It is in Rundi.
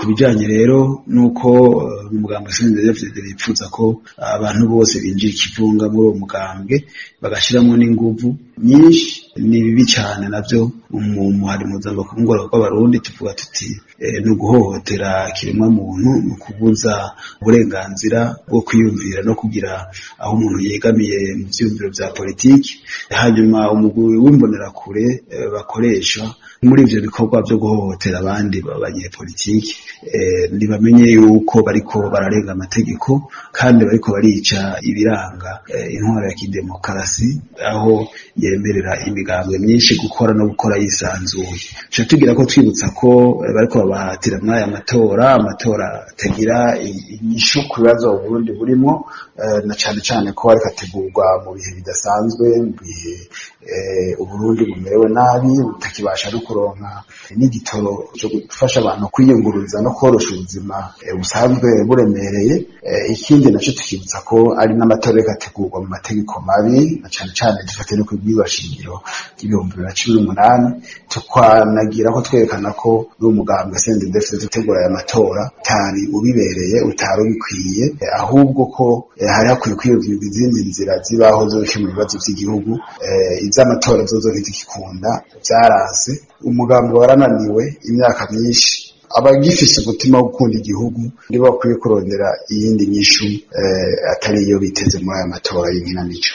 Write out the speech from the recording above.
Ku bijanye rero nuko umugambwe CNDD-FDD bipfuza ko abantu bose binjira ikivunga muri uwo mugambwe, bagashiramwo n'inguvu nyinshi, ni bibi cane navyo. Mu muhari mpuzamakungu rw'Abarundi tuvuga tuti ni uguhohotera kiremwa muntu, ni ukubuza uburenganzira bwo kwiyumvira no kugira aho umuntu yegamiye mu vyiyumviro vya politiki. Hanyuma umugwi w'Imbonerakure bakoresha muri ivyo bikorwa vyo guhohotera abandi banyepolitiki, ntibamenye yuko bariko bararenga amategeko kandi bariko barica ibiranga intwaro ya kidemokarasi, aho yemerera imigambwe myinshi gukora no gukora yisanzuye. Tuca tugira ko twibutsa ko bariko babahatira muri aya matora, amatora atagira inyishu ku bibazo Uburundi burimwo, na cane cane ko ariko ategurwa mu bihe bidasanzwe, mu bihe Uburundi bumerewe nabi, butakibasha no kuronka n'igitoro co gufasha abantu kwiyunguruza no korosha ubuzima busanzwe buremereye. Ikindi naco tukibutsa ko ari n'amatora ariko ategurwa mu mategeko mabi, na cane cane dufate no kw'ibwirizwa shingiro ry'ibihumbi 2018, tukwanagira ko twerekana ko n'uwo mugambwe CNDD-FDD utegura aya matora utari ubibereye, utari ubikwiye, ahubwo ko hari hakwiye kwiyumvirwa izindi nzira zibaho zo gukemura ibibazo vy'igihugu. Ivy'amatora vyozo ntizigikunda, vyaranse, umugambi warananiwe imyaka myinshi. Abagifise umutima wo gukunda igihugu nibo bakwiye kurondera iyindi nyishu atari iyo biteze muri aya matora y'inkinamico.